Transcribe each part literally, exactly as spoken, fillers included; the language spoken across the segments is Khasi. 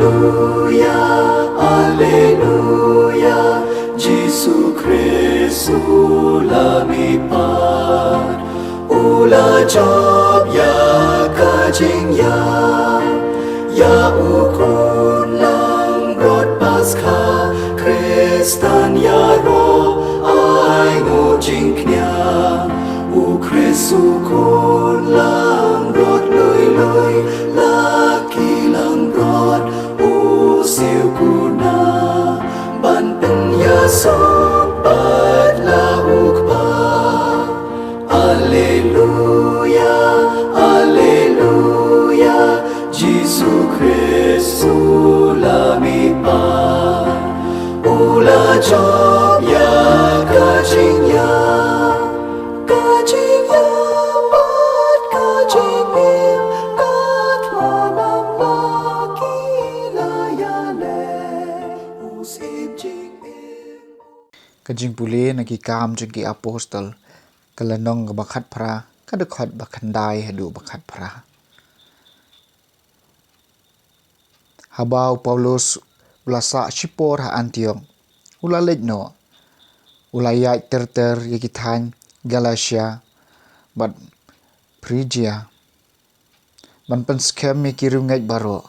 Alleluia, Alleluia, Jisu Khrist u la mihpat, u la jop ïa ka jingïap, ïa u khun langbrot Paskha, Khristan ïaroh ai nguh jingkñia, u Khrist u khun langbrot lui lui, la ki langbrot u siew kuna, ban pynïasoh pat la u Kpa. Alleluia, Alleluia, Jisu Khrist u la mihpat, u la jop ïa ka jingïap, ka jingïap bad ka jingim, ka thngan bad ki la ïaleh, u Syiem jingim. Ka jingpule na Ki Kam jong ki Apostol, ka lynnong kaba khatphra, ka dkhot ba khyndai haduh ba khatphra. Haba u Paulus u la sah shipor ha Antiok, u la leit noh, u la ïaid ter ter ïa ki thaiñ Galatia bad Phrijia, ban pynskhem ïa ki riewngeit baroh.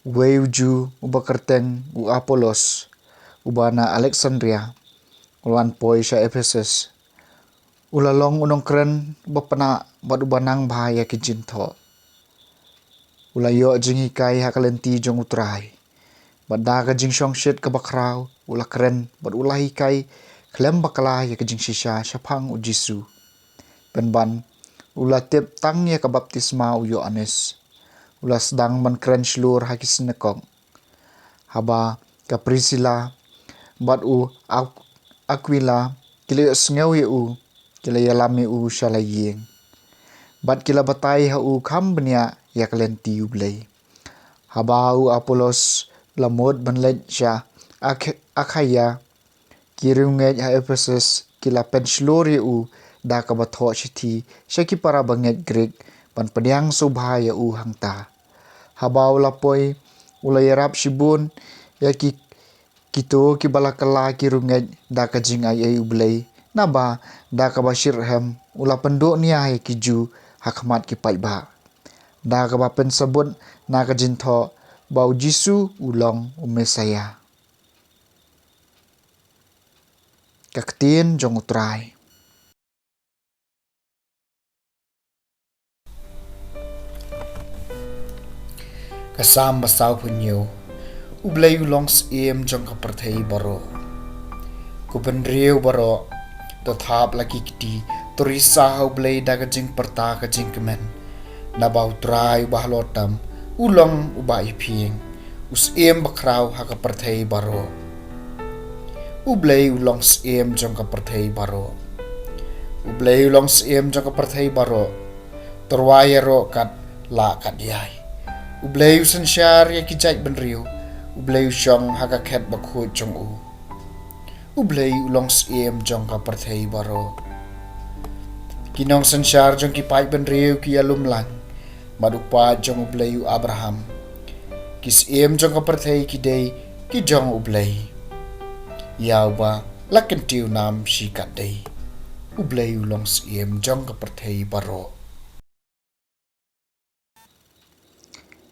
Uwei u Jiw uba kyrteng u Apolos, uba na Aleksandria, u la wan poi sha Ephesus. U la long u nongkren uba pynah bad uba nang bha ïa ki jingthoh. U la ïoh jinghikai ha ka lynti jong U Trai, bad da ka jingshongshit kaba khraw u la kren bad u la hikai khlem bakla ïa ka jingshisha shaphang U Jisu. Pynban, u la tip tang ïa ka baptisma u Ïoannis. U la sdang ban kren shlur ha ki synagog. Haba ka Prisila bad u Ak-, Akwila ki la ïohsngew ïa u, ki la ïalam ïa u sha la ïing, bad ki la batai ha u kham bniah ïa ka lynti U Blei. Haba u Apolos u la mut ban leit sha Ak-, Akhaia, ki riewngeit ha Ephesus ki la pynshlur ïa u da kaba thoh shithi sha ki para bangeit Grik ban pdiang sngewbha ïa u hangta. Haba u la poi, u la ïarap shibun ïa ki, kito kiba la kylla ki riewngeit da ka jingaiei U Blei, naba da kaba shitrhem u la pynduh nia ïa ki Jiw ha khmat ki paidbah, da kaba pynsabut na ka jingthoh ba U Jisu u long u Messaïah. Ka ktien jong U Trai. Ka Salm ba sawphew hynñiew. U Blei u long syiem jong ka pyrthei baroh. Ko bynriew baroh, to thap la ki kti, to risa ha U Blei da ka jingpyrta ka jingkmen. Naba U Trai uba halor tam u long uba iphieng, u syiem bakhraw ha ka pyrthei baroh. U Blei u long syiem jong ka pyrthei baroh. U Blei u long syiem jong ka pyrthei baroh. To rwai ïaroh kat lah kat ïai. U Blei u synshar ïa ki jait bynriew. U Blei u shong ha ka khet bakhuid jong u. U Blei u long syiem jong ka pyrthei baroh. Ki nongsynshar jong ki paid bynriew ki ïalum lang, bad u paid jong U Blei u Abraham. Ki syiem jong ka pyrthei ki dei ki jong U Blei, ïa uba la kyntiew nam shikatdei. U Blei u long syiem jong ka pyrthei baroh.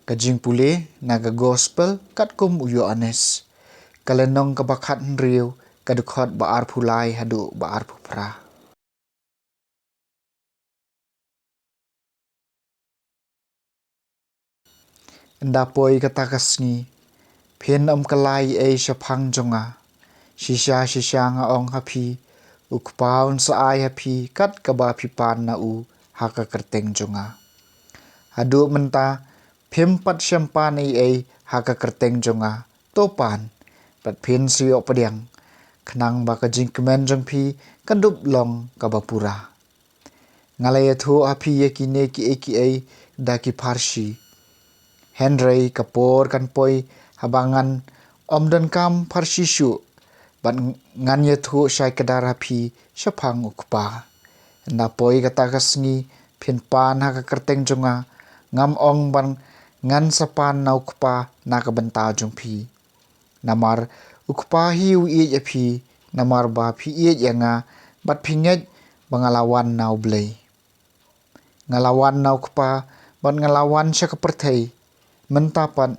Ka jingpule na ka Gospel katkum u Ïoannis, ka lynnong kaba khathynriew, ka dkhot ba arphew lai haduh ba arphew phra. Ynda poi kata ka sngi, phin ym kylla ei ei shaphang jong nga. Shisha shisha nga ong ha phi, U Kpa un sa ai ha phi kat kaba phi pan na u ha ka kyrteng jong nga. Haduh mynta phim pat shym pan ei ei ha ka kyrteng jong nga. To pan, bad phin sa ïoh pdiang, khnang ba ka jingkmen jong phi kan dup long kaba pura. Nga la ïathuh ha phi ïa kine kiei kiei da ki pharshi. Hynrei ka por kan poi haba ngan ym donkam pharshi shuh, bad ngan ïathuh shai kdar ha phi shaphang U Kpa. Ynda poi kata ka sngi phin pan ha ka kyrteng jong nga, ngam ong ban Ngan sa pan na u Kpa na ka bynta jong phi. Namar u Kpa hi u ïeit ïa phi, namar ba phi ïeit ïa nga, bad phi ngeit ba nga la wan na u Blei. Nga la wan na u Kpa, bad nga la wan sha ka pyrthei. Mynta pat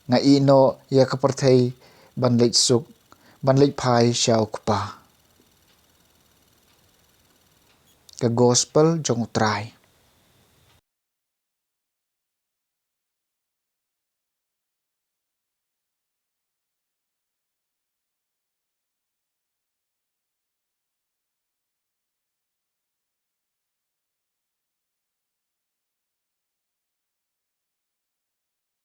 nga ïehnoh ïa ka pyrthei ban leit suk, ban leit phai sha u Kpa. Ka Gospel jong u Trai.